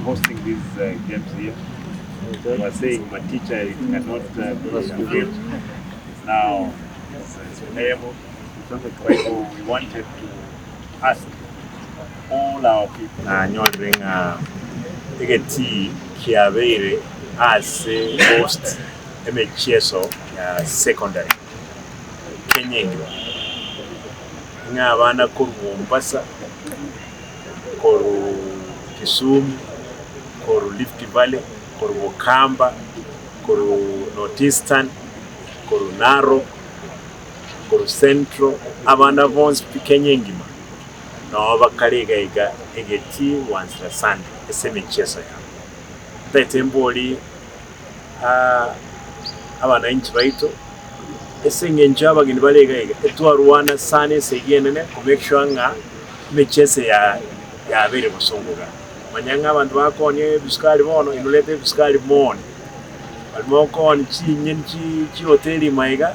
hosting these games here. They were saying Maticha it cannot be availed. It's now it's payable. Kwa hivyo we wanted to ask all our people. Nanyorire ng'a egetii kiabeire ase host emechieso ya secondary Kenya engima, ng'a abana korwa Mombasa, korwa Kisumu, korwa Rift Valley, korwa Bokamba, korwa North Eastern, korwa Narok, korwa Central, abana bonsi pi Kenya engima noo bakare iga iga egetii gwansera Sunday ase emechieso yabo. Ntaete mbori abananchi baito ase eng'encho y'abageni bare iga iga, etwarwana sana esegi enene ko make sure ng'a emechieso ya yabeire bosongo igaa. Manya ng'a abanto bakoonia ebisukari bono, inwe reta ebisukari mooni, baria mokoonia chinyeni chi chihoteli ime iga,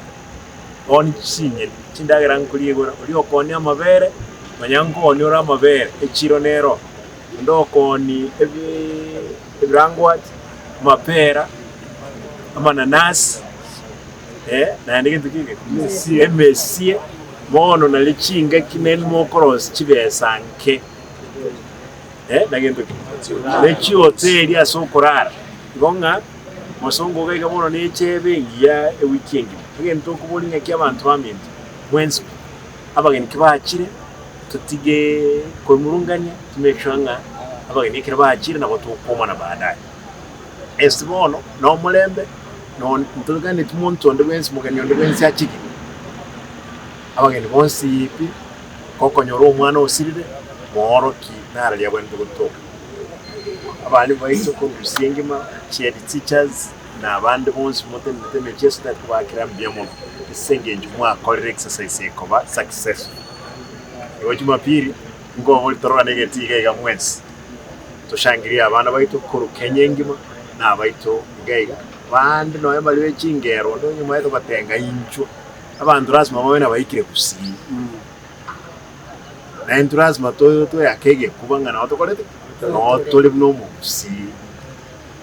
oonie chinyeni, chindagera nkoria igoro, oria okoonia amabere, manya nkoonia ore amabere, echiro nero, onde okoonia ebi ebirangwati, amapera, amananasi, naende gento ki eke? Emesie, bono nario chingaki naende mokorosia chibesa nke, na gento ki? Ne chihoteli ase okorara, igo ng'a mosongo iga iga bono ne echebe engiya ewiki engima. Egento okoboria ng'aki abanto baminto, mwensi pi, abageni kibachire, totige koimurungania, to make sure ng'a abageni ekero bachire nabo tokomana baadaye. Ase bono na omorembe, no ntoganeti monto onde bwensi mogeni onde bwensi achige, abageni bonsi pi, gokonyora omwana osirire, mooroki nararia abwenerete gotoka. Abalimu baito korwa Gusii engima, chihead teachers, na abande bonsi motenenete emechieso tari kobakera mbuya mono ase engencho mwakorire exercise ekoba successful. Igo Jumapili, nkobori tororane egetii iga iga mwensi. Toshangirie abana baito korwa Kenya engima na abaito iga iga, bande nonya baria be chingero onde onye omanyete gotenga inchwe, abanto lasima babe nabaikire gusii. Na intwe lasima to toyake egekuba ng'a nabo tokorete ki? Noo tore buna omogusii.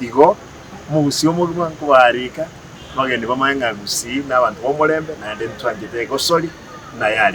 Igo, omogusii omogima nkobarika, abageni bamanye ng'a gusii na abanto b'omorembe naende ntwanchete egosori buna yare.